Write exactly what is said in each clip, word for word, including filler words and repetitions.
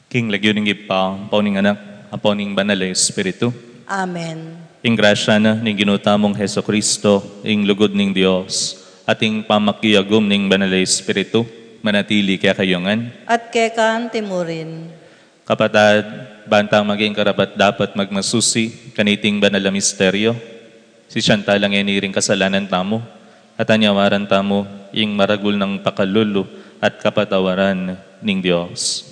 King lagyu ning Ibpa, ampo ning Anak, ampo ning Banal a Espiritu. Amen. Ing grasya na ning Ginu tamung Jesucristo, ing lugud ning Dios, at ing pamakiagum ning Banal a Espiritu, manatili kekayu ngan. At keka anti mu rin. Kapatad, bantang maging karapat-dapat magmasusi kaniting banal a misteryo, sisian tala ngeni ring kasalanan tamu, at anyawaran tamu ing maragul nang pakalulu at kapatawaran ning Dios.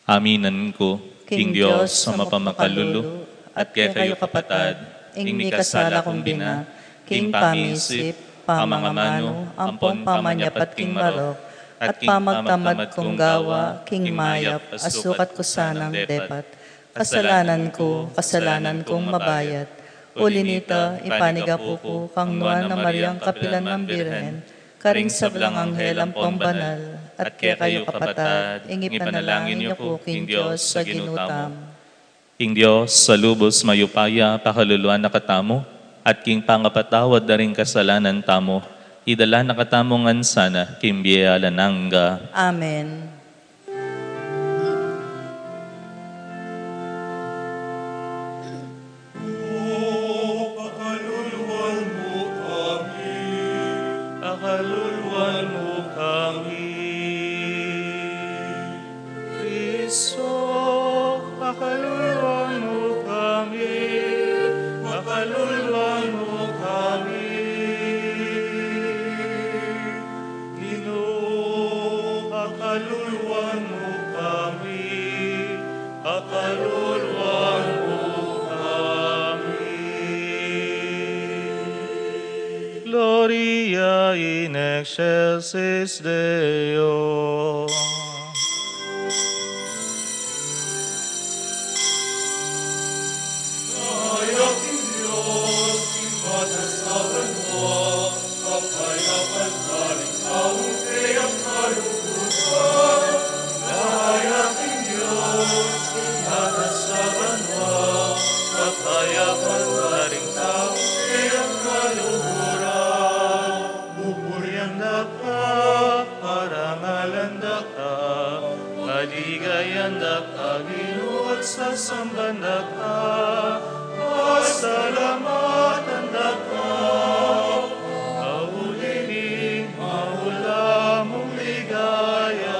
Aminan ku king Dios a mapamakalulu, at kekayu kapatad, ing mikasala kung bina, king pamisip, pamangamanu, ampon pamanyapat king marok, at pamagtamad kung gawa king mayap a sukat ku sanang depat. Kasalanan ku, kasalanan kung mabayat. Uli nita, ipanigapu ku kang Nuan a Mariang kapilan mang Birhen, karing sablang anghel ampon banal, at kekayu kapatad, ing ipanalangin yu ku king Dios a Ginu tamu. Ing Dios a lubus mayupaya pakaluluan na katamu, at king pangapatawad da ring kasalanan tamu, idala na katamu ngan sana king bie alang angga. Amen. Pakaluluan mu kami. Pakaluluan mu kami. Kristo, pakaluluan mu kami. Pakaluluan mu kami. Ginu, pakaluluan mu kami. Pakaluluan mu kami. Gloria in excelsis Deo. Kaya king Dios, king patas a banua, kapayapan karing taung kayang kaluguran. Kaya king Dios, king patas a banua, kapayapan karing taung kayang kaluguran. Pupurian da ka, parangalan da ka, paligayan da ka, Ginu, at sasamban da ka, pasalamatan da ka, kauli ning maula mung ligaya.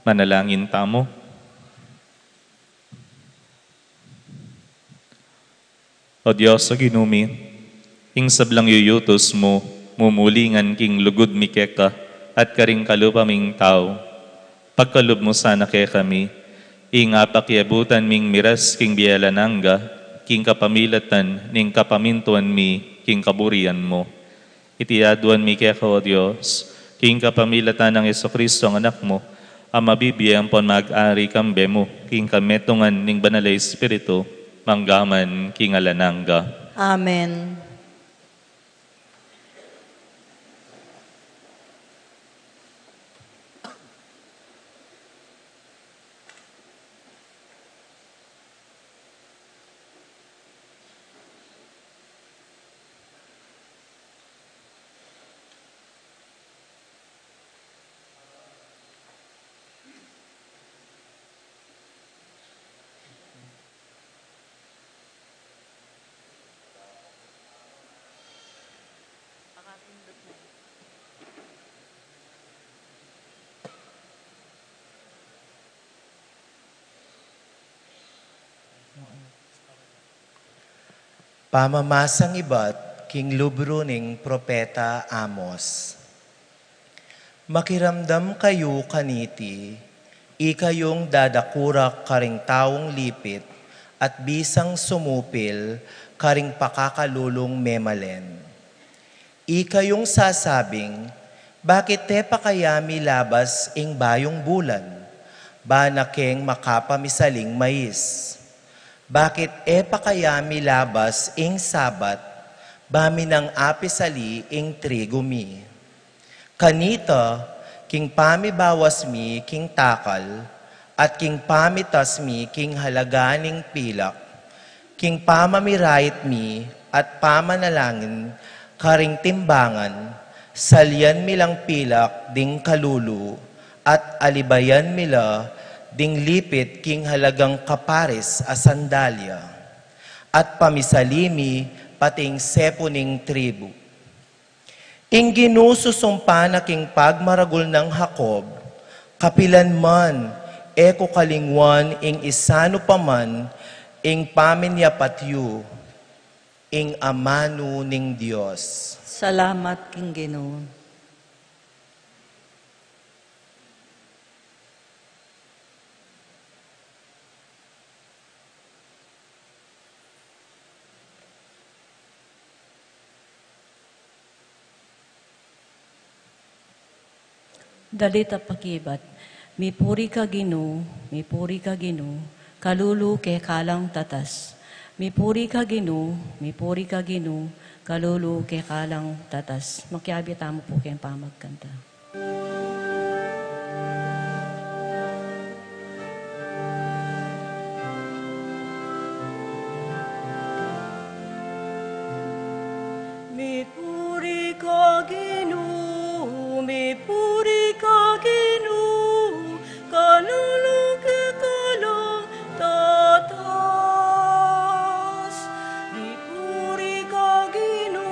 Manalangin tamu. O Dios a Ginu mi, ing sablang yuyutus mu, mumuli ngan king lugud mi keka at karing kalupa ming tau. Pagkalub mu sana kekami ing apakiabutan ming miras king bie alang angga, king kapamilatan ning kapamintuan mi king kaburian mu. Iti aduan mi keka, O Dios, king kapamilatan nang Jesucristo a Anak mu, a mabibie ampon mag-ari kambe mu king kametungan ning Banal a Espiritu, mangga man king alang angga. Amen. Pamamasang ibat king libru ning Propeta Amos. Makiramdam kayu kaniti, ikayung dadakurak karing taung lipit at bisang sumupil karing pakakalulung memalen. Ikayung sasabing, "Bakit e pa kaya milabas ing bayung bulan, ba na keng makapamisaling mais? Bakit e pa kaya milabas ing Sabat, ba mi nang apisali ing trigu mi?" Kanita, king pamibawas mi king takal, at king pamitas mi king halaga ning pilak, king pamamirait mi at pamanalangin karing timbangan, salian mi lang pilak ding kalulu, at alibayan mi la ding lipit king halagang kaparis a sandalya, at pamisali mi pati ing sepu ning tribu. Ing Ginu susumpa na king pagmaragul nang Jacob, kapilan man e ku kalingwan ing isanu pa man ing paminyapat yu, ing amanu ning Dios. Salamat king Ginu. Dalit a pakibat. Mipuri ka Ginu, mipuri ka Ginu, kalulu keka lang tatas. Mipuri ka Ginu, mipuri ka Ginu, kalulu keka lang tatas. Makiabe tamu pu king pamagkanta. Mipuri ka Ginu, mipuri ka Ginu, kalulu keka lang tatas. Mipuri ka Ginu,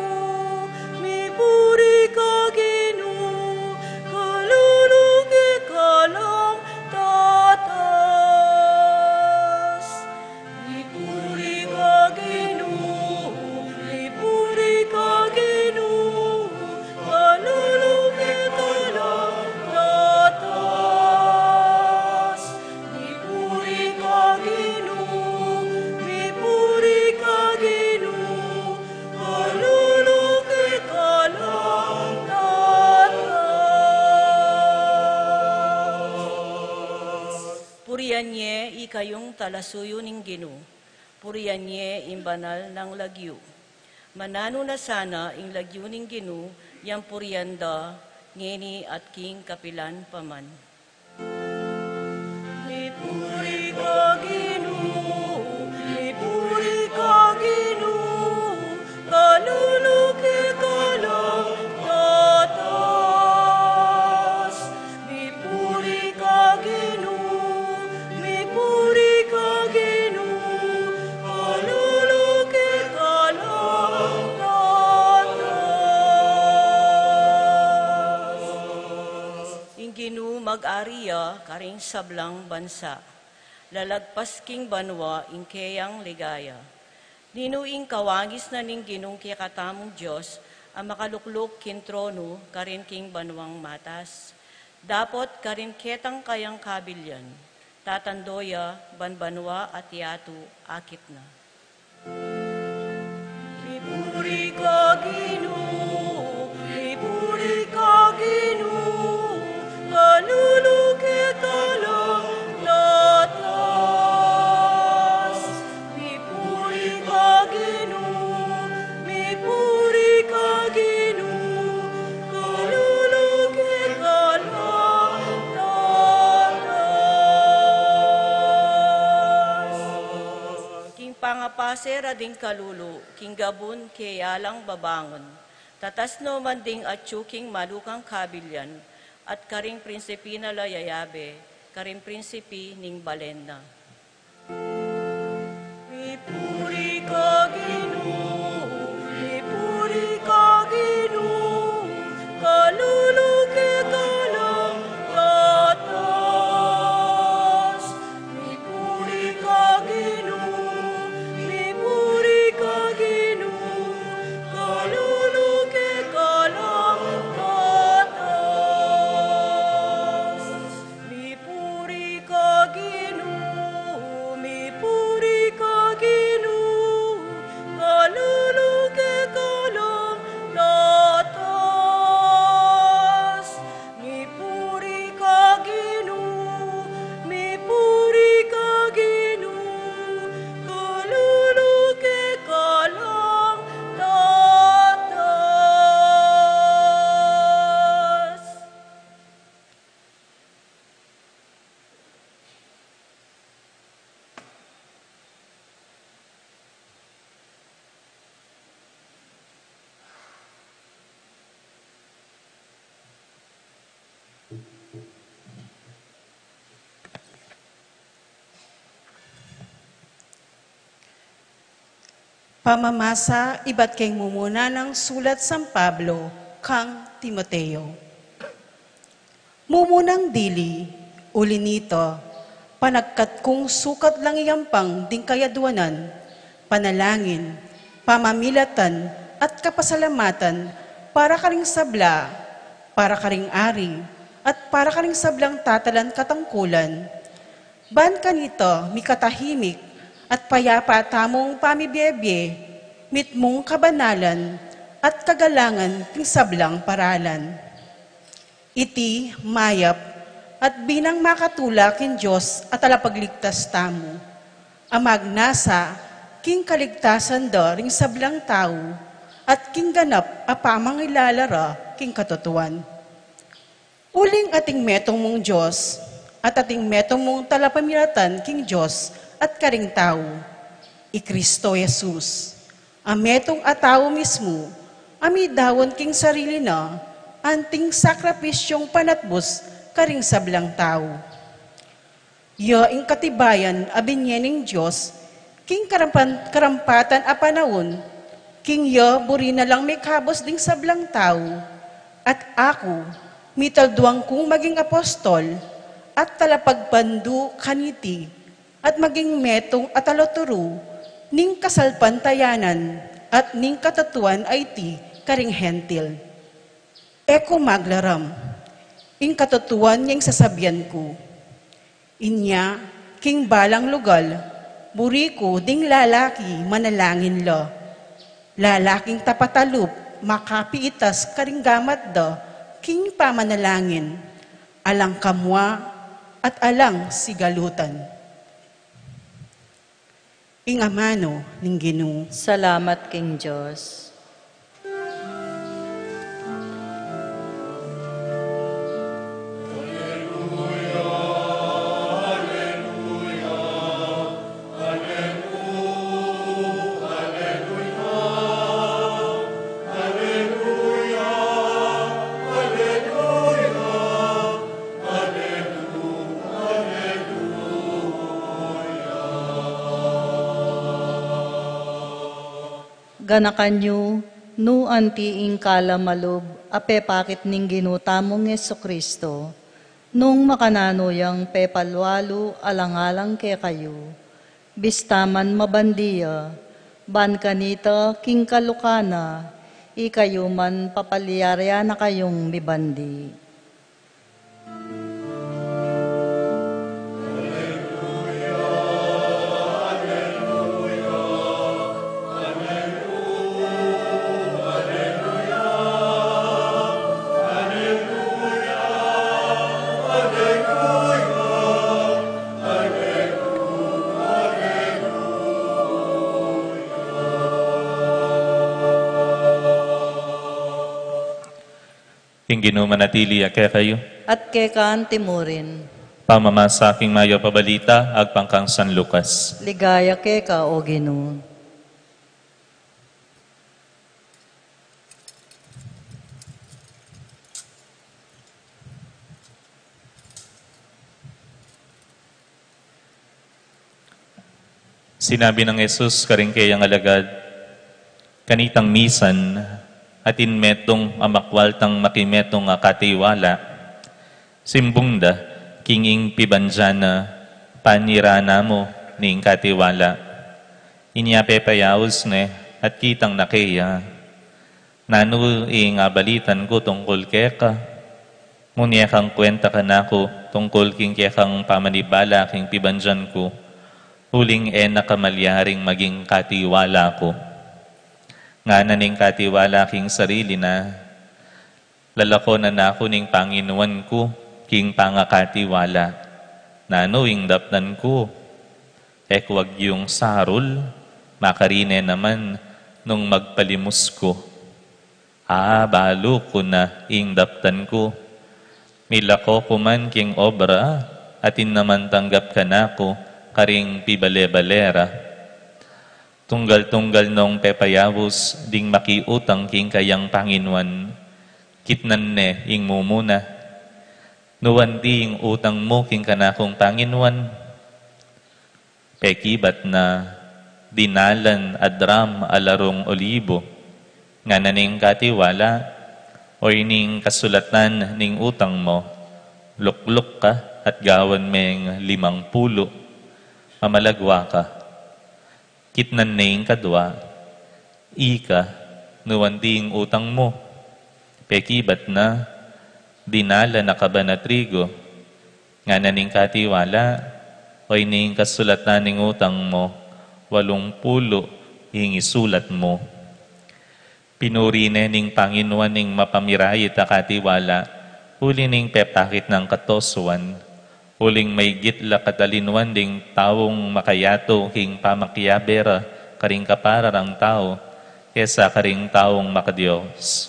mipuri ka Ginu, kalulu keka lang tatas. Mipuri ka Ginu, mipuri ka Ginu, kalulu keka lang tatas. Mipuri ka Ginu, mipuri ka Ginu, kalulu keka lang tatas. Purian ye ikayung talasuyu ning Ginu, purian ye ing banal nang lagyu. Mananu na sana ing lagyu ning Ginu, yang purian da, ngeni at king kapilan pa man. Mipuri ka Ginu, mipuri ka Ginu, kalulu keka lang tatas. Mipuri ka Ginu, mipuri ka Ginu, kalulu keka lang tatas. Ing Ginu mag-ari ya karing sablang bansa, lalagpas king banua ing keyang ligaya. Ninu ing kawangis na ning Ginung kekatamung Dios a makalukluk king tronu karin king banuang matas? Dapot karin ketang kayang kabilian, tatando ya ban banua at yatu akit na. Mipuri ka Ginu, mipuri ka Ginu, kalulu keka lang tatas. Mipuri ka Ginu, mipuri ka Ginu, kalulu keka lang tatas. King pangapase ra ding kalulu, king gabun keya lang babangun. Tatas no man ding atyu king malukang kabilian, at karing prinsipi na la yayabe, karing prinsipi ning balen na. Mipuri ka Ginu, mipuri ka Ginu, kalulu keka lang tatas. Mipuri ka Ginu, mipuri ka Ginu, Pamamasa ibat king mumuna nang sulat San Pablo kang Timoteo. Mumunang dili, uli nita, panagkat kung sukat lang iyampang ding kayadwanan, panalangin, pamamilatan, at kapasalamatan para karing sabla, para karing ari, at para karing sablang tatalan katangkulan. Ban kanita mikatahimik at payapa tamung pamibie-bie, mitmung kabanalan at kagalangan king sablang paralan. Iti mayap at binang makatula king Dios a Talapagligtas tamu, a magnasa king kaligtasan da ring sablang tau, at king ganap a pamangilala ra king katutuan. Uling ating metung mung Dios, at ating metung mung talapamilatan king Dios at karing tau, i Kristo Jesus, a metung a tau mismu, a midaun king sarili na, anting sakripisyung panatbus karing sablang tau. Ya ing katibayan a binie ning Dios, king karampan-, karampatan a panaun, king ya buri na lang mikabus ding sablang tau, at aku, mitalduan kung maging apostol, at talapagpandu kaniti, at maging metung a taluturu, ning kasalpantayanan, at ning katutuan a iti karing Hentil. E ku maglaram, ing katutuan ning sasabian ku. Inya, king balang lugal, buri ku ding lalaki manalangin la. Lalaking tapat a lub, makapiitas karing gamat da, king pamanalangin, alang kamua at alang sigalutan. Ing amanu ning Ginu. Salamat king Dios. Ganakan yu, nu anti ing kalam a lub a pepakit ning Ginu tamung Jesu-Cristo, nung makananu yang pepalwalu alang-alang kekayu, bista man mabandi ya, ban kanita king kaluka na, ikayu man papalyarian na kayung mibandi. Ing Ginu manatili ya kekayu. At keka antimurin. Pamamasa king mayap a balita agpang kang San Lucas. Ligaya keka, O Ginu. Sinabi nang Jesus karing kayang alagad, kanitang misan, atin metung a makwal tang makimetung a katiwala. Simbung da, king ing pibandian na, panira na mu ning katiwala. Inya pepayaus ne, at kitang na keya. Nanu ing abalitan ku tungkul keka? Munye kang kwenta kanaku tungkul king kekang pamanibala king pibandian ku, uling e na ka malyaring maging katiwala ku. Ngana ning katiwala king sarili na, lalakonan na ku ning panginuan ku king pangakatiwala. Nanu ing daptan ku? E ku agyung sarul, makarine naman nung magpalimus ku. A, balu ku na ing daptan ku. Milako ku man king obra, atin naman tanggap kanaku karing pibale-bale ra. Tunggal-tunggal nong pepayaus ding makiutang king kayang panginuan, kitnan ne ing mumuna. Nu anti ing utang mu king kanakung panginuan? Pekibat na, dinalan a dram a larung olibu, ngana ning katiwala, "Oy, ning kasulatan ning utang mu, lukluk ka at gawan meng limang pulu, mamalagwa ka." Kitnan ne ing kadwa, "Ika, nu anti ing utang mu?" Pekibat na, "Dinalan a kaban a trigu." Ngana ning katiwala, "Oy, ning kasulatan ning utang mu, walung pulu ing isulat mu." Pinuri ne ning Panginoon ing mapamirait a katiwala, uli ning pepakit nang katosuan, uling maigit la katalinuan ding taung makayatu king pamakiabe ra karing kapara rang tau, kesa karing taung makaDios.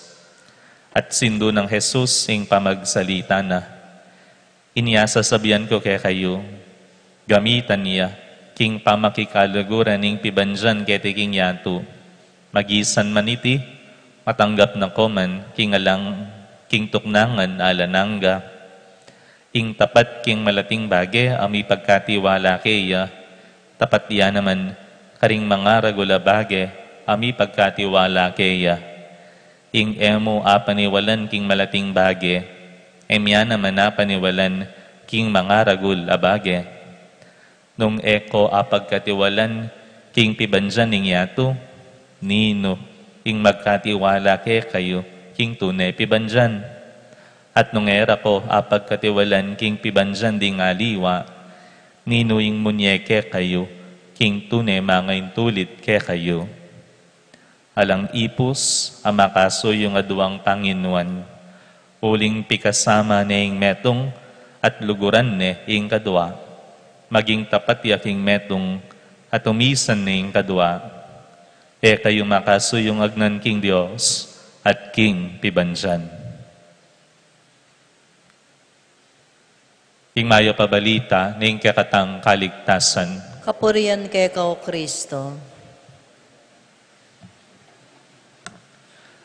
At sindu nang Jesus ing pamagsalita na, "Inya sasabian ku kekayu, gamitan ya king pamikikaluguran ing pibandian keti king yatu. Magisan man iti, matanggap na ko man king alang, king tuknangan alang angga. Ing tapat king malating bage a mipagkatiwala keya, tapat ya naman karing mangaragul a bage a mipagkatiwala keya. Ing e mu apaniwalan king malating bage, e mu ya naman apaniwalan king mangaragul a bage. Nung e ko apagkatiwalan king pibandian ning yatu, ninu ing magkatiwala kekayu king tune pibandian? At nung e ra ko apagkatiwalan king pibandian ding aliwa, ninu ing munye kekayu king tune mangaintulit kekayu?" Alang ipus a makasu yung aduang panginuan, uling pikasama ne ing metung at luguran ne ing kadwa. Maging tapat ya king metung at umisan ne ing kadwa. E kayu makasu yung agnan king Dios at king pibandian. Ing mayap a balita ning kekatang kaligtasan. Kapurian keka, O Kristo.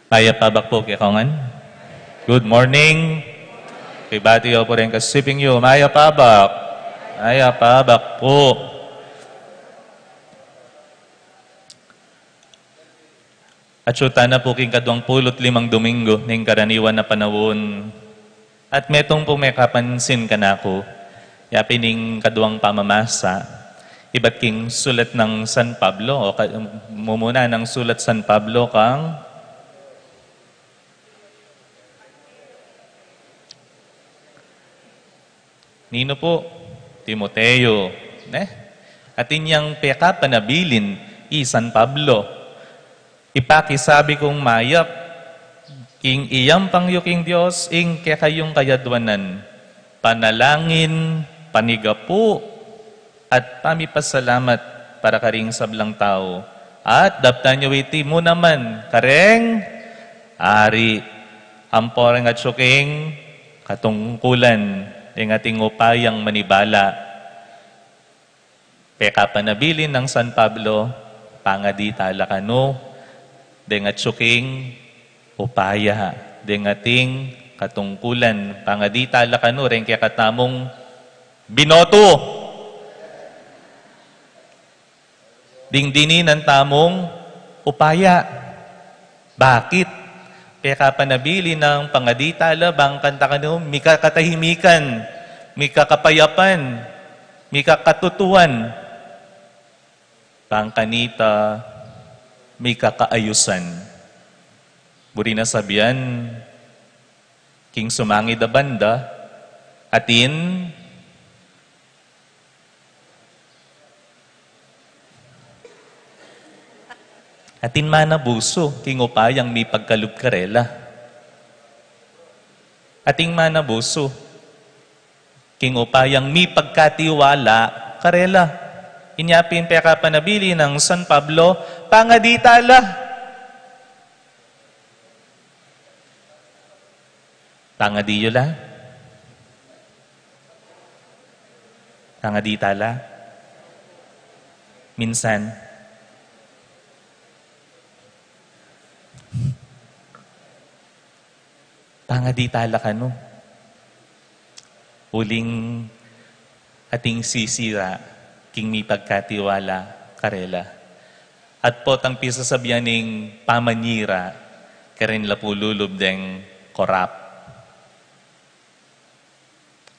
Mayap a abak pu kekongan. Good morning. Pibati yu pu ring kasiping yu. Mayap a abak. Mayap a abak pu. Atyu tana pu king kaduang pulu't limang Domingo ning karaniwan a panaun. At metung pung mekapansin kanaku, yapin ing kaduang pamamasa, ibat king sulat nang San Pablo, o ka-, mumuna nang sulat San Pablo kang ninu pu? Timoteo, ne? Atin yang pekapanabilin i San Pablo. Ipakisabi kung mayap, king iyampang yu king Dios ing kekayung kayadwanan, panalangin, panigapu, at pamipasalamat para karing sablang tau. At daptan yu iti mu naman kareng Ari, ampo reng atyu king katungkulan, ing ating upayang manibala. Pekapanabilin nang San Pablo, pangadi tala kanu, deng atyu king upaya, deng ating katungkulan, pangadi tala kanu, reng kekatamung binoto. Ding dininan tamung upaya. Bakit? Pekapanabilin nang pangadi tala, bang kanita kanu, mikakatahimikan, mikakapayapan, mikakatutuan, bang kanita, mikakaayusan. Buri na sabian, king sumangid a banda, atin, atin manabusu, king upayang mipagkalub karela. Atin manabusu, king upayang mipagkatiwala karela. Inya pin pekapanabilin nang San Pablo, pangadi tala. Pangadi yu la? Pangadi tala? Minsan. Pangadi tala kanu. Uling atin sisira king mipagkatiwala karela. At potang pisasabian ning pamanyira, karin la pu lulub deng korap.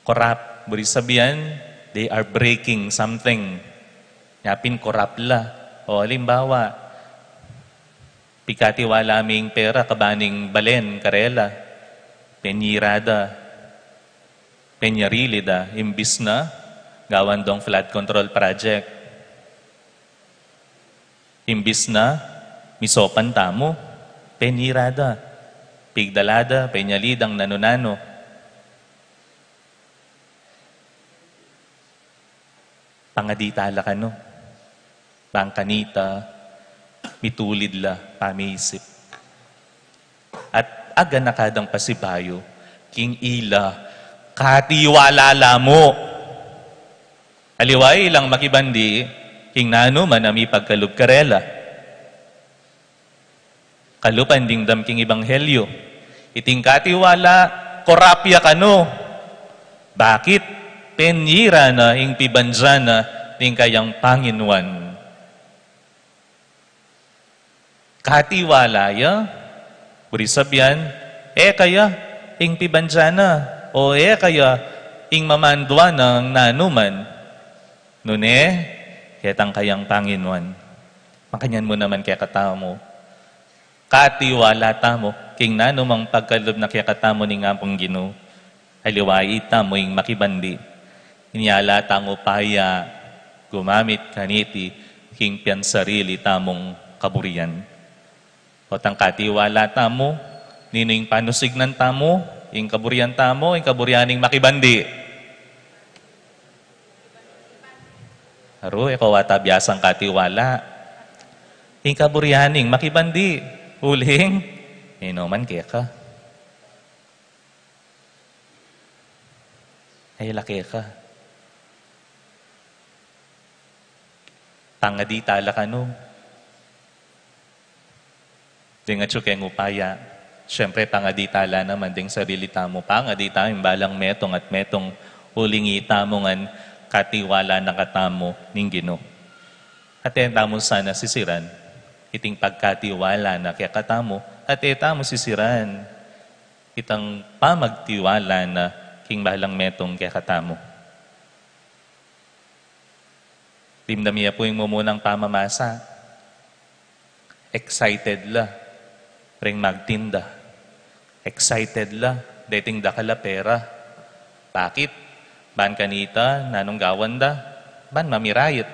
Korap, buri sabian, they are breaking something. Nya pin korap la. O, alimbawa, pigkatiwala ming pera kabaning balen karela, penyira da, penyarili da, imbis na gawan dong flood control project. Imbis na misopan tamu, penyira da, pigdala da, penyali dang nanu-nanu. Pangadi tala kanu. Bang kanita, mitulid la pamiisip. At aganaka dang pasibayu, king ila, katiwala la mu. Aliwa ilang makibandi, king nanu man a mipagkalub karela. Kalupa ding dam king ebanghelyu. Iting katiwala, korap ya kanu. Bakit? Penyira na ing pibandian na ning kayang Panginuan. Katiwala ya, buri sabian, e kaya ing pibandian na, o e kaya ing mamanduan na ning nanu man. Nune, ketang kayang Panginuan. Makanyan mu naman kekatamu. Katiwala tamu, king nanu mang pagkalub na kekatamu ning Apung Ginu. Aliwa itamu ing makibandi. Inyala tamu pa ya gumamit kaniti king piansarili tamung kaburian. Potang katiwala tamu, ninu ing panusignan tamu, ing kaburian tamu, ing kaburian ning makibandi. Aru, e ko wata biasang katiwala. Ing kaburian ning makibandi, uling, ino man keka. Ay, laki ka. Pangadi tala kanu. Deng atyu keng upaya. Siyempre, pangadi tala naman deng sarili tamu. Pangadi tamu ing balang metung at metung uling itamu ngan katiwala na katamu ning Ginu. At e tamu sana sisiran iting pagkatiwala na kekatamu, at e tamu sisiran itang pamagtiwala na king balang metung kekatamu. Dimdam ye pu ing mumunang pamamasa. Excited la ring magtinda. Excited la deting dakal a pera. Bakit? Ban kanita, nanung gawan da? Ban mamirait.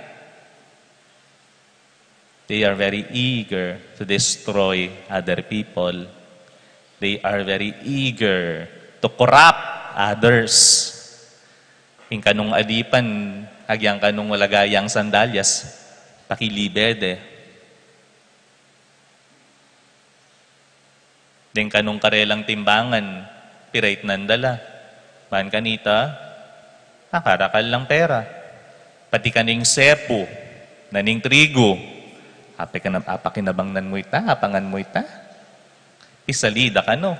They are very eager to destroy other people. They are very eager to corrupt others. Ing kanung alipan, agyang kanung wala gayang sandalyas, pakilibe de. Deng kanung karelang timbangan, piraitnan da la. Ban kanita, akarakal lang pera. Pati kaning sepu, na ning trigu, apakina-, apakinabangnan mu ita, apangan mu ita. Pisalida kanu.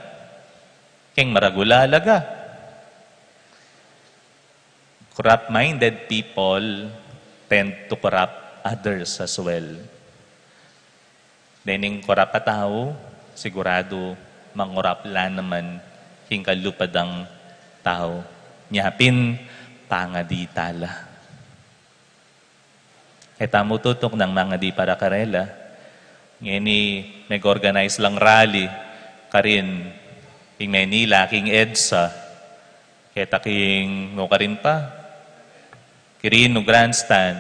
Keng maragul a alaga. Corrupt-minded people tend to corrupt others as well. Dening korap a tau, siguradu mangorap la naman king kalupa dang tau. Nya pin, pangadi tala. E tamu tutuknang mangadi para karela. Ngeni, meg-organize lang rally karin king Manila, king EDSA. Keta king, nu karin pa? Quirino Grandstand.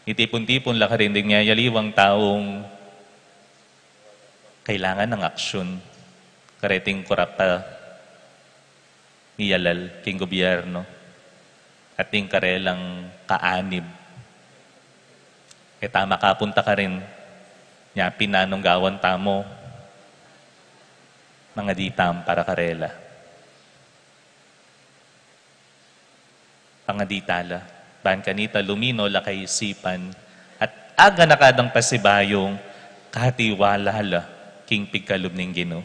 Itipun-tipun la karin ding miyayaliwang taung kailangan ng aksyon. Kareting korap a miyalal king gobyerno at ing karelang kaanib. E ta makapunta karin, nya pin nanung gawan tamu, mangadi tamu para karela. Pangadi tala, ban kanita lumino la kaisipan, at aganaka dang pasibayung katiwala la king pigkalub ning Ginu.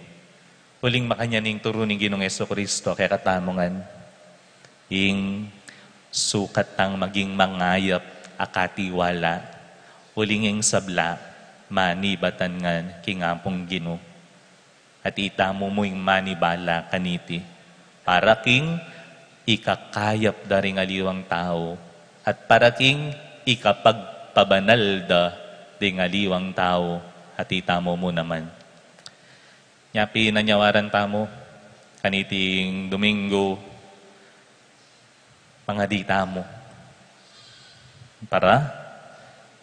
Uling makanyan ing turu ning Ginung Jesucristo kekatamu ngan, ing sukat tang maging mangayap a katiwala, Uling ing sabla, manibatan ngan king Apung Ginu. At itamu mu ing manibala kaniti, para king ikakayap da ring aliwang tau, at para king ikapagpabanal da ding aliwang tau, at itamu mu naman. Nya pinanyawaran tamu, kaniting Domingo, pangadi tamu. Para,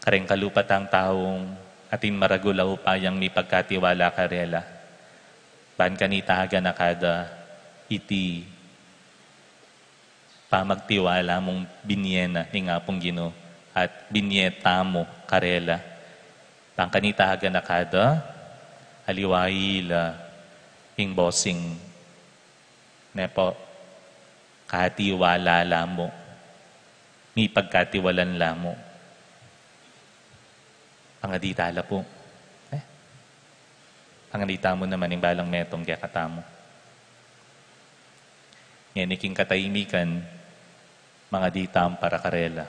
kareng kalupa tang taung atin maragul a upayang mipagkatiwala karela. Ban kanita aganaka da iti pamagtiwala mung binie na ning Apung Ginu at binie tamu karela. Ban kanita aganaka da, aliwa ila ing bosing, ne pu, katiwala la mu, mipagkatiwalan la mu. Pangadi tala pu. Eh? Pangadi tamu naman ing balang metung kekatamu. Ngeni king katahimikan, mangadi tamu para karela.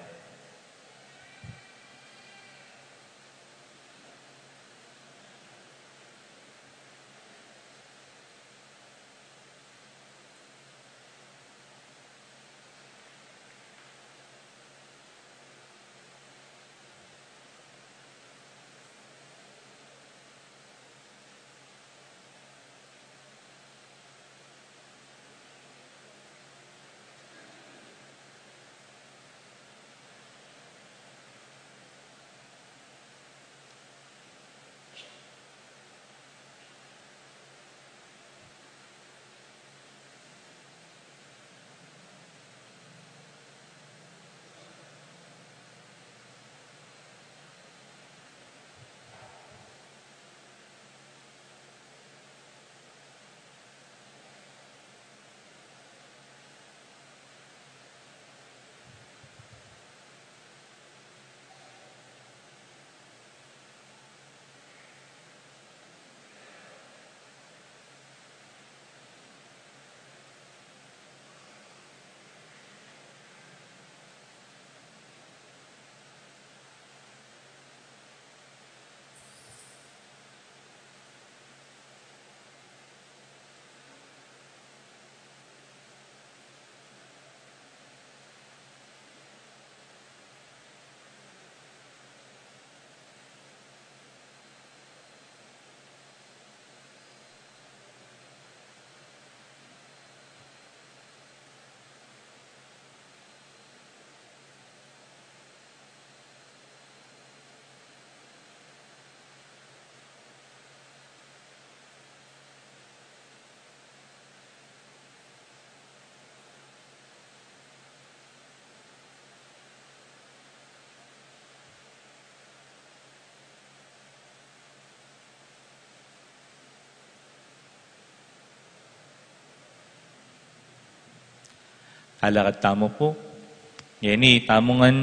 Alakad tamu pu. Ngeni tamu ngan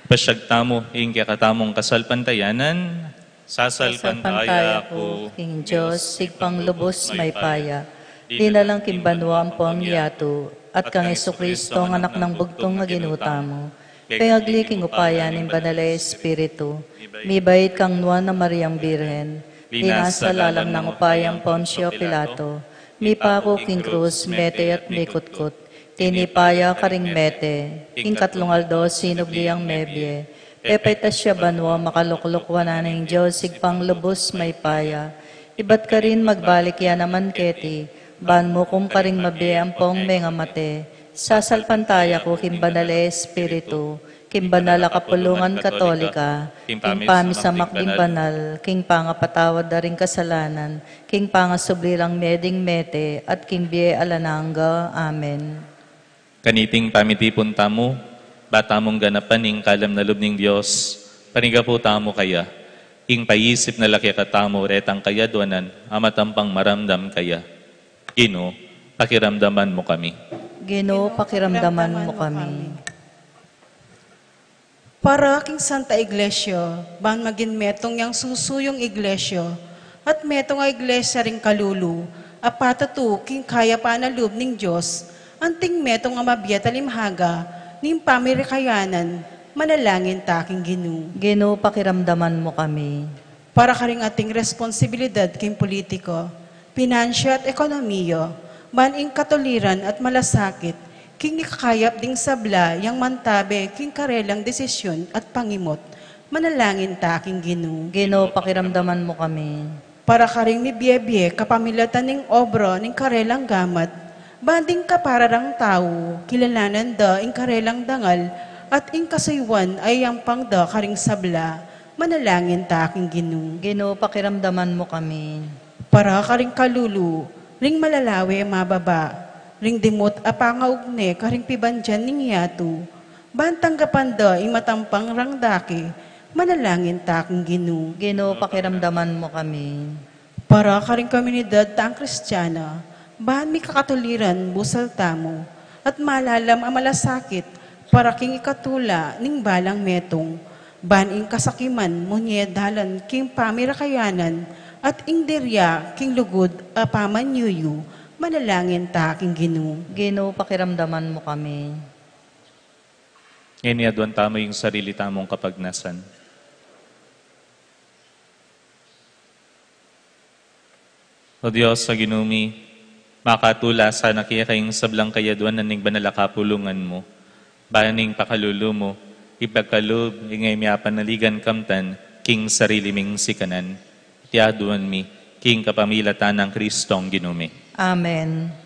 pasyag tamu ing kekatamung kasalpantayanan. Sasalpantaya ku king Dios, Ibpang lubus mayupaya, dinalang king banua ampong yatu, at kang Jesucristo, a Anak nang bugtung a Ginu tamu, pengagli king upaya ning Banal a Espiritu, mibait kang Nuan a Mariang Birhen, linasa lalam nang upaya nang Poncio Pilato, mipaku king krus, mete at mikutkut, tinipa ya karing mete, king katlung aldo sinubli yang mebie, pepaitas ya banua, makalukluk wanan ning Dios Ibpang lubus mayupaya, ibat karin magbalik ya naman keti, ban mukum karing mabie ampong mengamate. Sasalpantaya ku king Banal a Espiritu, king banal a kapulungan Katolika, king pamisamak ding banal, king pangapatawad da ring kasalanan, king pangasubli lang mie ding mete, at king bie alang angga. Amen. Kaniting pamitipun tamu, ba tamung ganapan ing kalam na lub ning Dios, panigapu tamu kaya, ing paisip na la kekatamu retang kayaduanan, a matampang maramdam kaya. Ginu, pakiramdaman mu kami. Ginu, pakiramdaman mu kami. Para king Santa Iglesia, ban maging metung yang susuyung iglesia, at metung a iglesia ring kalulu, a patatu king kayapan a lub ning Dios, anting metung a mabie at alimhaga ning pamirikayanan, Manalangin ta king Ginu. Ginu, pakiramdaman mu kami. Para karing ating responsibilidad king politiko, pinansya at ekonomiya, ban ing katuliran at malasakit, king ikakayap ding sabla yang mantabe king karelang desisyon at pangimut. Manalangin ta king Ginu. Ginu, pakiramdaman mu kami. Para karing mibie-bie kapamilatan ning obra ning karelang gamat, ban ding kapararang tau, kilalanan da ing karelang dangal at ing kasuyuan a iyampang da karing sabla. Manalangin ta king Ginu. Ginu, pakiramdaman mu kami. Para karing kalulu ring malalawe mababa, ring dimut a pangaugne karing pibandian ning yatu, ban tanggapan da ing matampang rang dake. Manalangin ta king Ginu. Ginu, pakiramdaman mu kami. Para karing komunidad tang Kristiana, ban mikakatuliran busal tamu, at malalam a malasakit para king ikatula ning balang metung, ban ing kasakiman munye dalan king pamirakayanan, at ing dirya king lugud a pamanyuyu. Manalangin ta king Ginu. Ginu, pakiramdaman mu kami. Ngeni aduan tamu ing sarili tamung kapagnasan. O Dios a Ginu mi, makatula sana keka ing sablang kayaduanan ning banal a kapulungan mu, ban ing pakalulu mu, ipagkalub ing e mi apanaligan kamtan king sarili ming sikanan. Iti aduan mi king kapamilatan nang Kristong Ginu mi. Amen.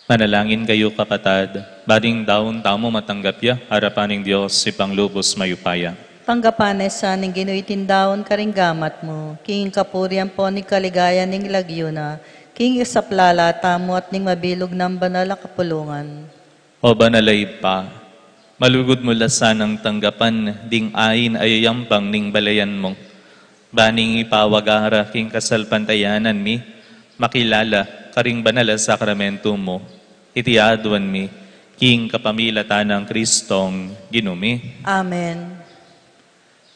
Manalangin kayu, kapatad, ba ing daun tamu matanggap ya arapan ning Dios Ibpang lubus mayupaya. Tanggapan na sa ning Ginu iting daun karing gamat mu, king kapurian ampon ning kaligayan ning lagyu na, king isaplala tamu at ning mabilug nang banal a kapulungan. O banal a Ibpa, malugud mu la sanang tanggapan ding ain a yayampang ning balayan mu, ba ning ipawaga ra king kasalpantayanan mi makilala karing banal a sakramentu mu. Iti aduan mi king kapamilatan nang Kristong Ginu mi. Amen.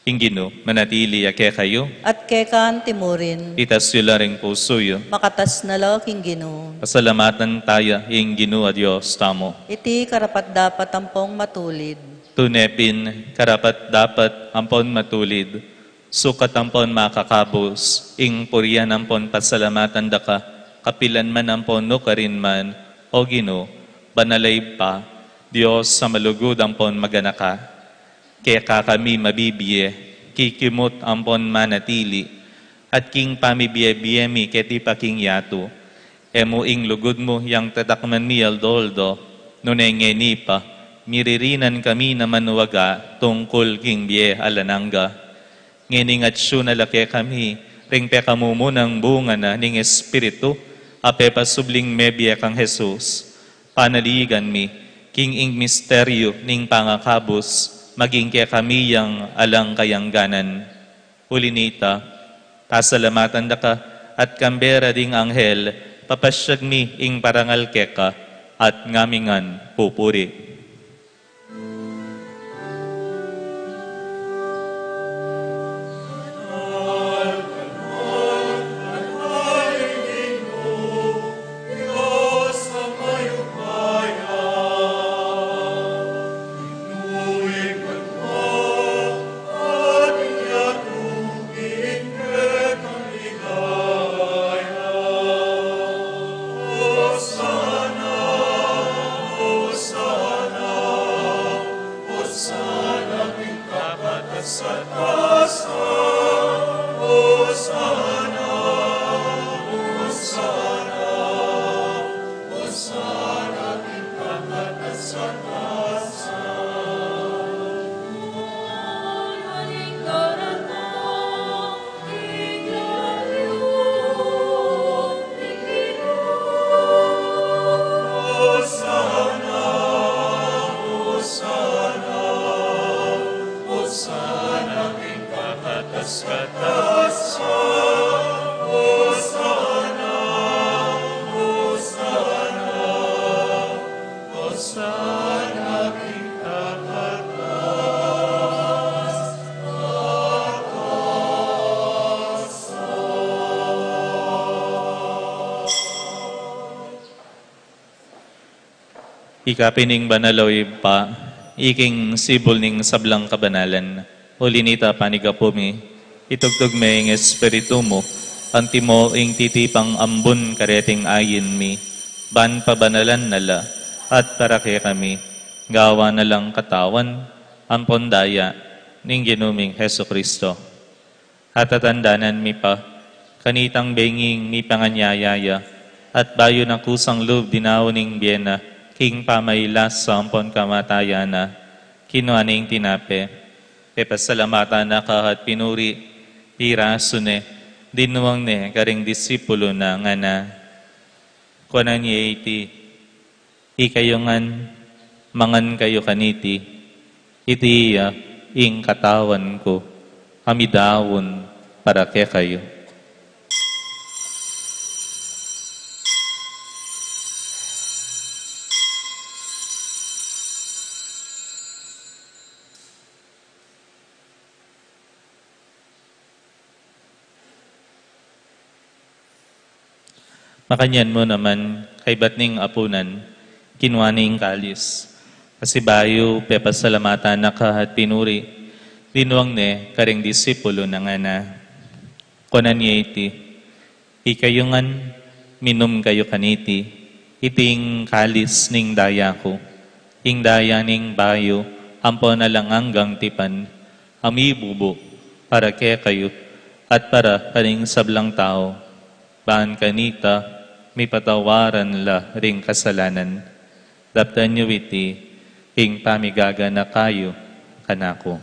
Ing Ginu manatili ya kekayu. At keka antimurin. Itas yu la ring pusu yu. Makatas na la king Ginu. Pasalamatan taya ing Ginu a Dios tamu. Iti karapat-dapat ampong matulid. Tune pin karapat-dapat ampon matulid, sukat ampon makakabus, ing purian ampon pasalamatan da ka, kapilan man ampon nukarin man, O Ginu, banal a Ibpa, Dios a malugud ampon maganaka. Keka kami mabibie, kikimut ampon manatili, at king pamibie-bie mi keti pa king yatu, e mu ing lugud mu yang tatakman mi aldo-aldo, nune ngeni pa, miririnan kami na manwaga tungkul king bie alang angga. Ngening atyu na la kekami ring pekamumunan bunga na ning Espiritu a pepasubling mebie kang Jesus. Panaligan mi king ing misteryu ning pangakabus maging kekami yang alang kayangganan. Uli nita, pasalamatan da ka, at kambe ra ding anghel, papasyag mi ing parangal keka, at ngamingan pupuri. Ika pin ing banal, o Ibpa, iking sibul ning sablang kabanalan. Uli nita, panigapu mi, itugtug me ing Espiritu mu, antimo ing titipang ambun kareting ain mi, ban pabanalan na la, at para kekami, gawan na lang katawan ampon daya ning Ginu ming Jesucristo. At tatandanan mi pa, kanitang benging mipanganyaya ya, at bayu na kusang lub dinaun ing bie na, king pamailasa ampon kamatayan na, kinua ne ing tinape, pepasalamatan na ka at pinuri, pirasu ne, dinuang ne karing disipulu na, ngana: Kuanan ye iti, ikayu ngan, mangan kayu kaniti, iti ya ing katawan ku, a midaun para kekayu. Makanyan mu naman, kaybat ning apunan, kinua ne ing kalis. Pasibayu, pepasalamatan na ka at pinuri, dinuang ne karing disipulu na, ngana: Kuanan ye iti, ikayu ngan, minum kayu kaniti, iti ing kalis ning daya ku, ing daya ning bayu ampon alang anggang tipan, a mibubu para kekayu at para karing sablang tau, ban kanita mipatawaran la ring kasalanan. Daptan yu iti king pamigaganaka yu kanaku.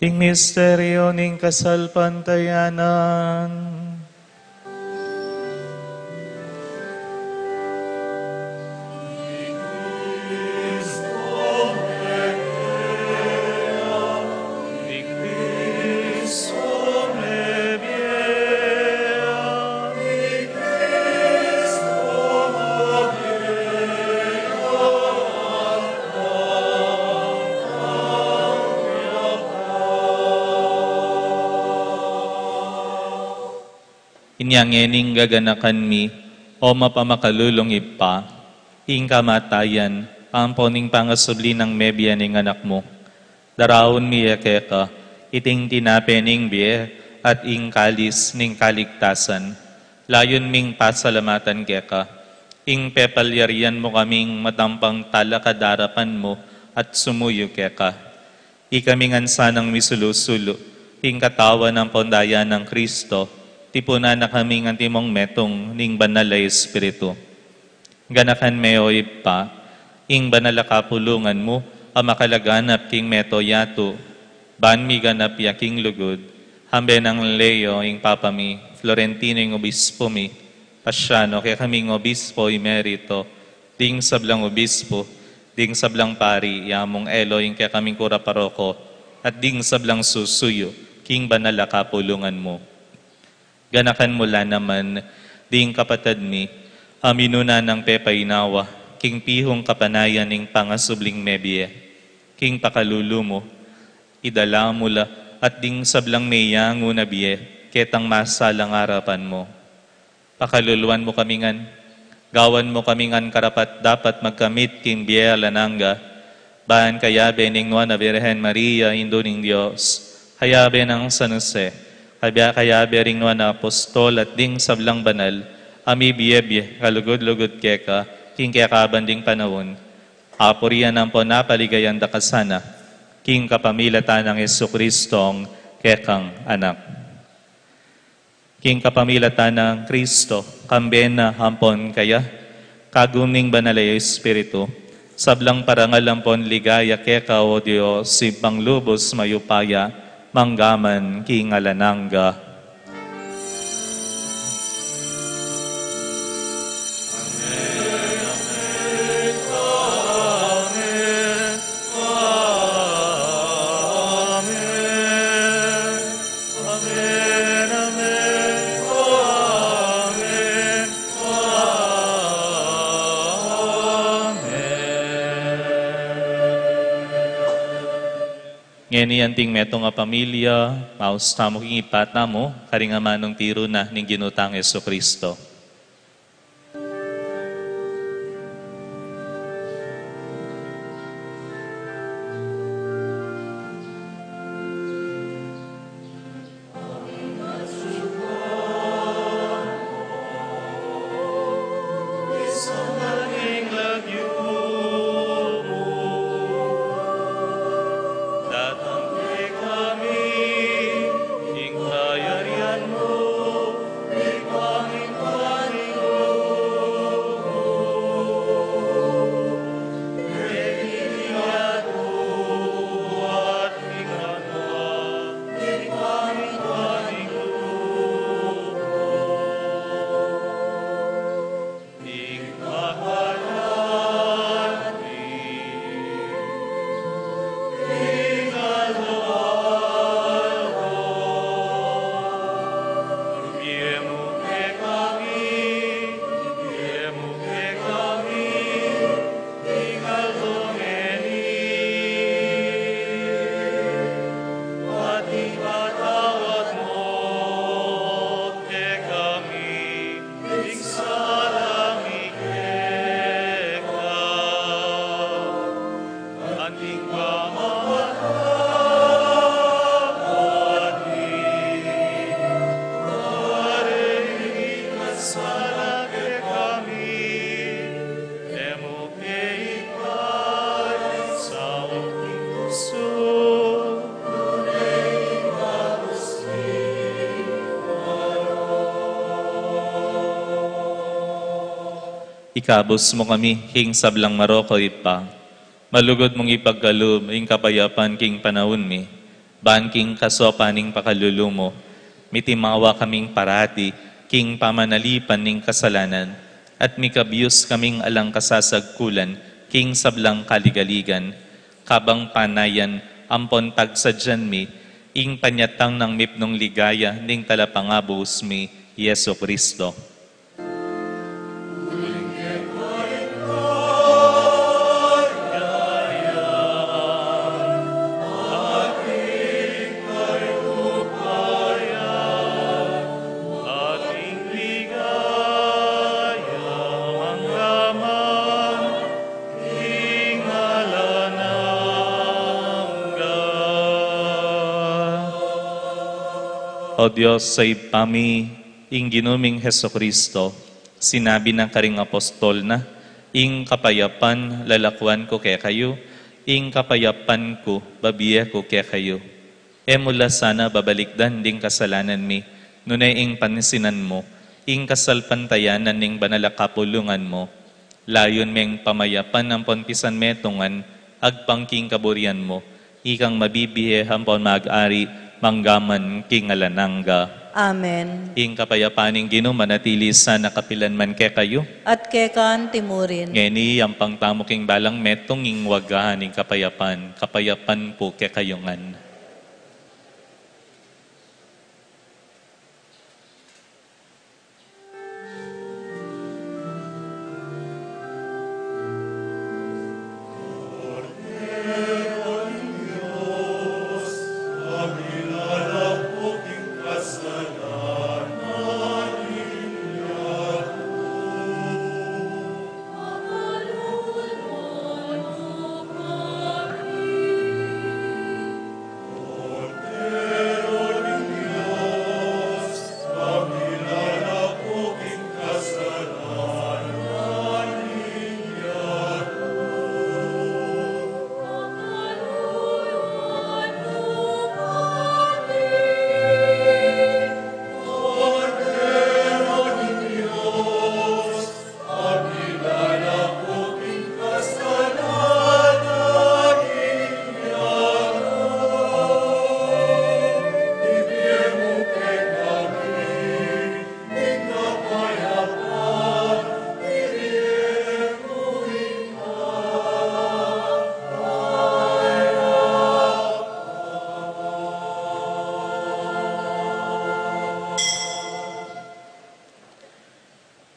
Ing misteryu ning kasalpantayanan. Inya ngening gaganakan mi, o mapamakalulung Ibpa, ing kamatayan ampon ing pangasubli nang mebie ning Anak mu. Daraun mi ya keka iting tinape ning bie at ing kalis ning kaligtasan. Layun ming pasalamatan keka ing pepalyarian mu kaming matampang talakad arapan mu at sumuyu keka. Ikami ngan sanang misulu-sulu king katawan ampon daya nang Kristo, tipunan na kaming antimong metung ning Banal a Espiritu. Ganakan me, o Ibpa, ing banal a kapulungan mu a makalaganap king mabilug a yatu, ban miganap ya king lugud, kambe nang Leo ing Papa mi, Florentino ing Obispo mi, Paciano, kekaming Obispo Emerito, ding sablang obispo, ding sablang pari, ya mung Elo ing kekaming kura paroko, at ding sablang susuyu king banal a kapulungan mu. Ganakan mu la naman ding kapatad mi a minuna nang pepainawa king pihung kapanayan ning pangasubling mebie, king pakalulu mu, idala mu la at ding sablang meyangu na bie ketang masalang arapan mu. Pakaluluan mu kami ngan, gawan mu kami ngan karapat-dapat magkamit king bie alang angga, ban kayabe ning Nuan a Birhen Maria, Indu ning Dios, kayabe nang San Jose, kabya kayabe ring Nuan a Apostol at ding sablang banal a mibie-bie kalugud-lugud keka king kekaban ding panaun, apurian ampon apaligayan da ka sana, king kapamilatan nang Jesucristong kekang Anak. King kapamilatan nang Kristo, kambe na ampon kaya, kagum ning Banal a Espiritu, sablang parangal ampon ligaya keka, o Dios, Ibpang lubus mayupaya, mangga man king alang angga. Amen, amen, amen, amen. Ngeni anting metung a pamilya, maus tamu king Ibpa tamu, karing amanung tiru na ning Ginu tang Jesucristo. Datang kekami ing kayarian mu, ing pamintang Ikabus mu kami king sablang maroko, Ibpa. Malugud mung ipagkalub ing kapayapan king panaun mi, ban king kasaupan ning pakalulu mu, mitimawa kaming parati king pamanalipan ning kasalanan, at mikabus kaming alang kasasagkulan king sablang kaligaligan, kabang panayan ampon pagsadyan mi ing panyatang nang mipnung ligaya ning Talapangabus mi, Jesucristo. O Dios, sa Ibpa mi, ing Ginu ming Jesucristo, sinabi na karing apostol na, "Ing kapayapan lalakuan ku kekayu, ing kapayapan ku babie ku kekayu." E mu la sana babalikdan ding kasalanan mi, nune ing pansinan mu ing kasalpantayanan ning banal a kapulungan mu. Layun meng pamayapan ampon pisanmetungan agpang king kaburian mu, ikang mabibie ampon mag-ari mangga man king alang angga. Amen. Ing kapayapan ning Ginu manatili sana kapilan man kekayu. At keka anti mu rin. Ngeni, yampang tamu king balang metung ing waga ning kapayapan, kapayapan pu kekayu ngan.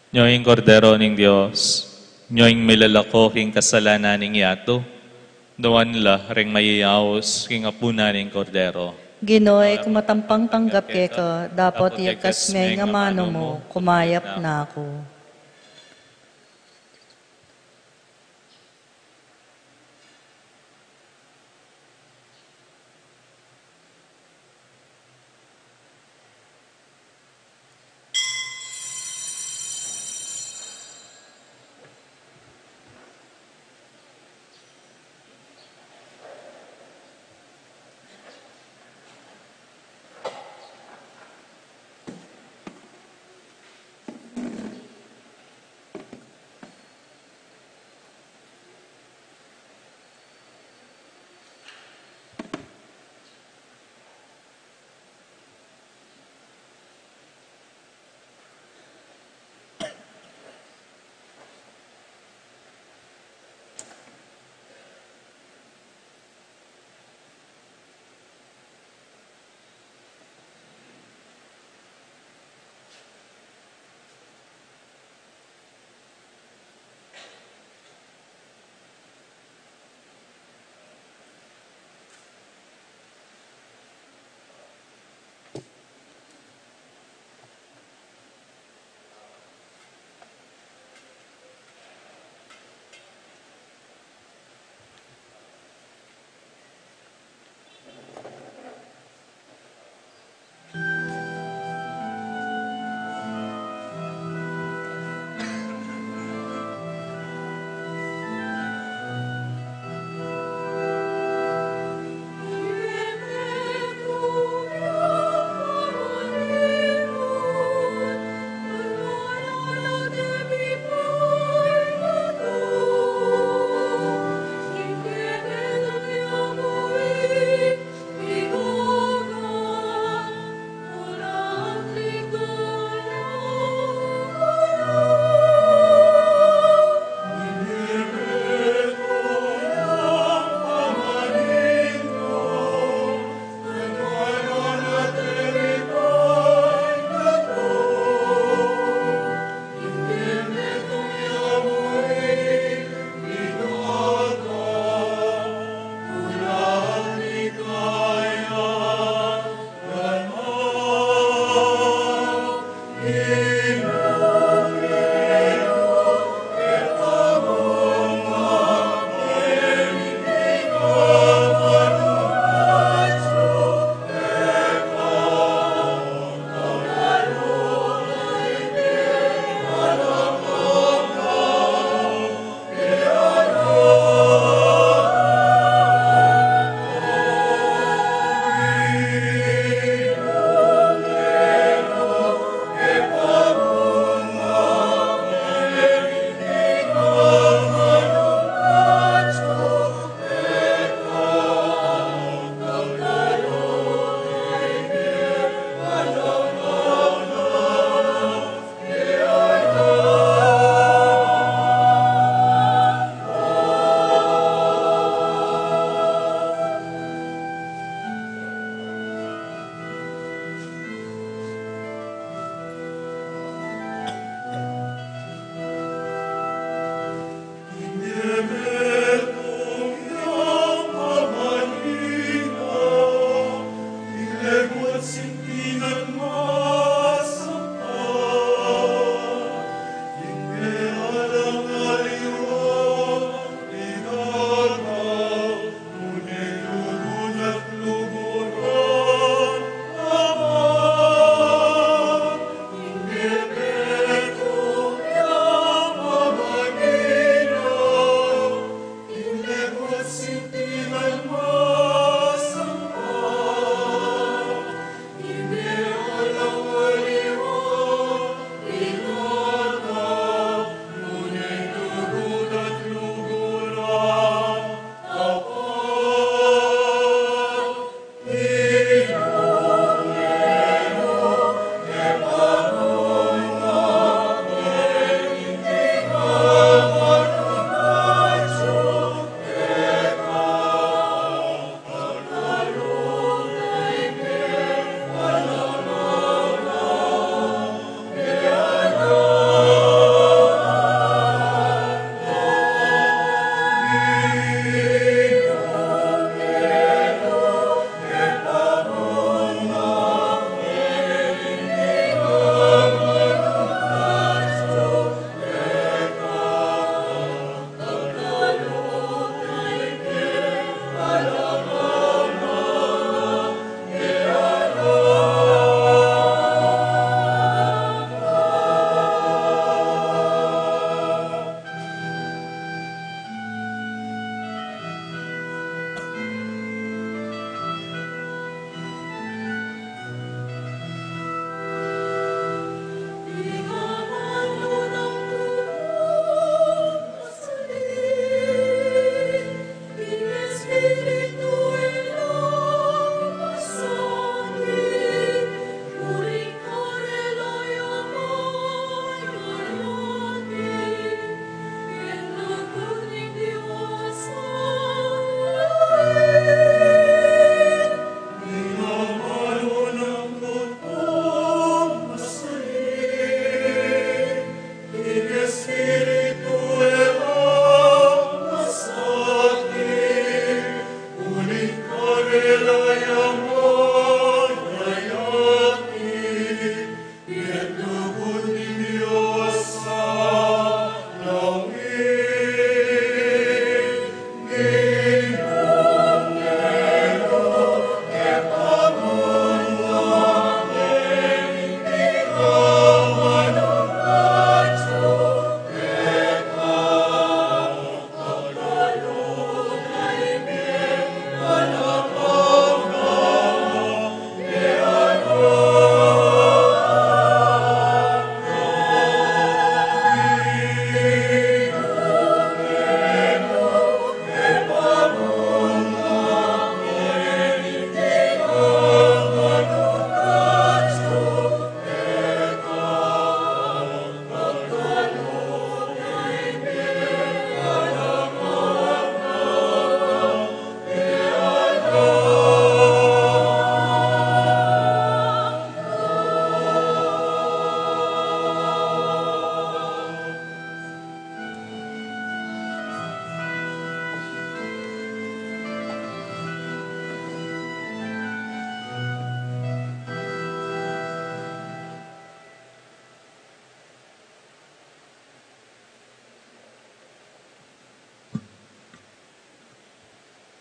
Nyo ing Kordero ning Dios, nyo ing milalako king kasalanan ning yatu, nuan la reng mayayaus king apunan ning Kordero. Ginu, e ku matampang tanggap keka, dapot iyagkas me ing amanu mu, kumayap na ku.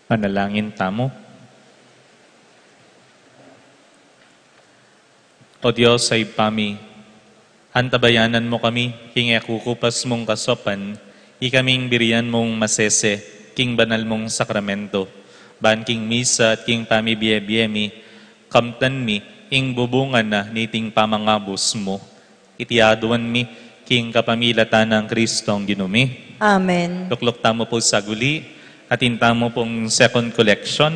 Manalangin tamu. O Dios a Ibpa mi, antabayanan mu kami king e kukupas mung kasaupan, ikaming birian mung masese king banal mung sakramento, ban king misa at king pamibie-bie mi, kamtan mi ing bubungan na niting pamangabus mu. Iti aduan mi king kapamilatan nang Kristong Ginu mi. Amen. Lukluk tamu pu saguli, atin tamu pung second collection.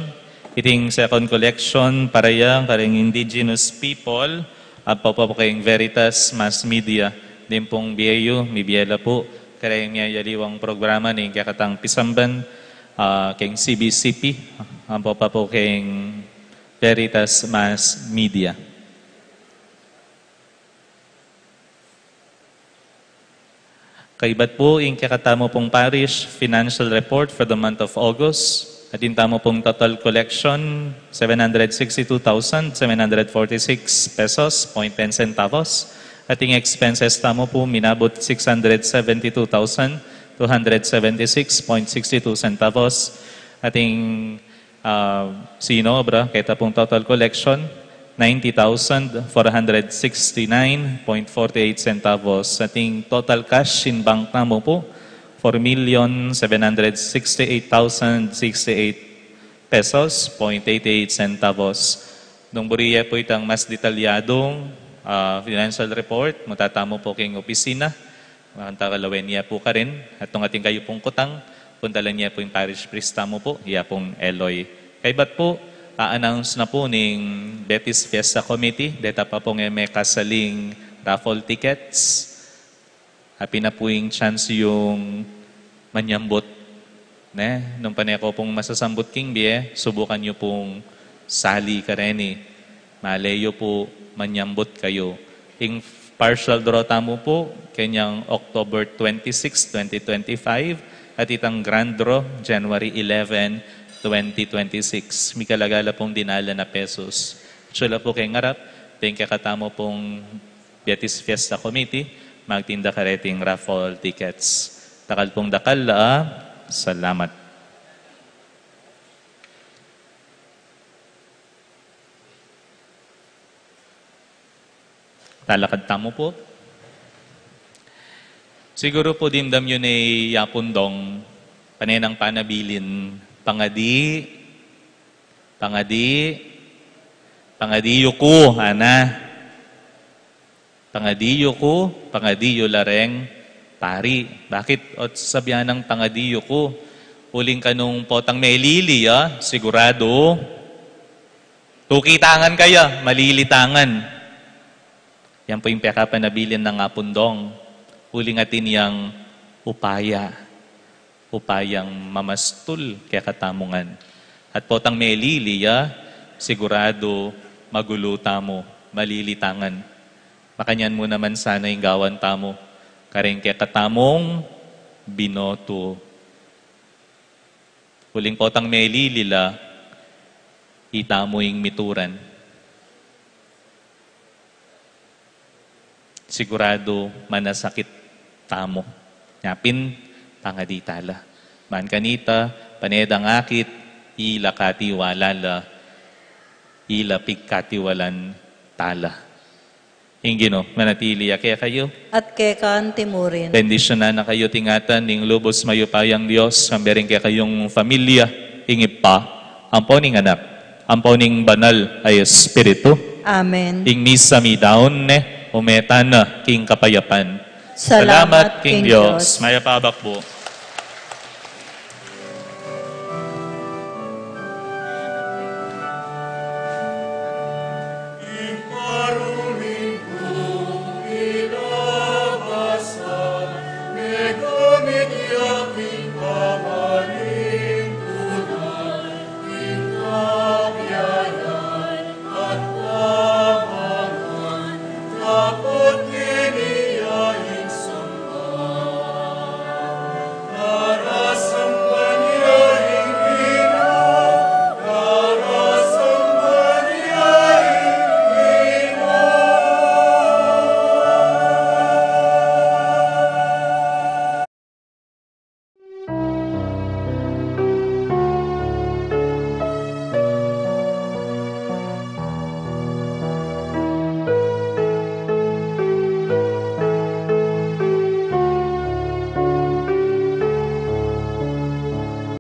Iting second collection para ya karing indigenous people, ampo pa pu keng Veritas Mass Media. Ding pung bie yu, mibie la pu karing miyayaliwang programa ning kekatang pisamban, ah, keng C B C P, ampo pa pu keng Veritas Mass Media. Kaybat pu ing kekatamu pung parish financial report for the month of August. Atin tamu pung total collection, seven hundred sixty-two thousand seven hundred forty-six pesos, point ten centavos. Ating expenses tamu pu, minabut six hundred seventy-two thousand two hundred seventy-six point sixty-two centavos. Ating ah, sinobra, keta pung total collection, ninety thousand four hundred sixty-nine point forty-eight centavos. Ating total cash in bank tamu pu, four million seven hundred sixty-eight thousand sixty-eight pesos, point eighty-eight centavos. Nung buri ye pu itang mas detalyadung, ah, financial report, munta tamu pu keng opisina. Manganta kalawen ya pu karin, at nung atin kayu pung kutang, puntalan ye pu ing parish priest tamu pu, ya pung Eloy. Kaybat pu, a-announce na pu ning Betis Fiesta Committee, deta pa pung e me kasaling raffle tickets. Api na pu ing chance yung manyambut. Ne, nung pane ko pung masasambut king bie, subukan yu pung sali kareni. Malay yu pu, manyambut kayu. Ing partial draw tamu pu, kenyang October twenty-six, twenty twenty-five, at itang grand draw, January eleven, twenty twenty-six. Mikalaga la pung dinalan a pesos. Atsu la pu keng arap, deng kekatamu pung Betis Fiesta Committee, magtinda kareting raffle tickets. Dakal pung dakal a salamat. Talakad tamu pu. Siguru pu dimdam yu ne i Apung Dong, pane nang panabilin, pangadi, pangadi, pangadi yu ku, ana. Pangadi yu ku, pangadi yu la reng pari. Bakit? O, sasabian nang pangadi yu ku. Uling kanung potang melili ya, siguradu tukitangan kaya, malilitangan. Yan pu ing pekapanabilin nang Apung Dong. Uling atin yang upaya. Upayang mamastul kekatamu ngan. At potang melili ya, siguradu magulu tamu, malilitangan. Makanyan mu naman sana ing gawan tamu kareng kekatamung binotu. Uling potang melili la, itamu ing mituran. Siguradu manasakit tamu. Nyapin, pangadi tala. Ban kanita, pane dang akit, ila katiwala la, ila pigkatiwalan tala. Ing Ginu manatili ya kekayu. At keka anti mu rin. Bendisyunan na kayu ning atin ning lubus mayupayang Dios, kambe ring kekayung familia, ing Ibpa, ampo ning Anak, ampo ning Banal a Espiritu. Amen. Ing misa midaun ne, ume tana king kapayapan. Salamat king Dios. Mayap a abak pu.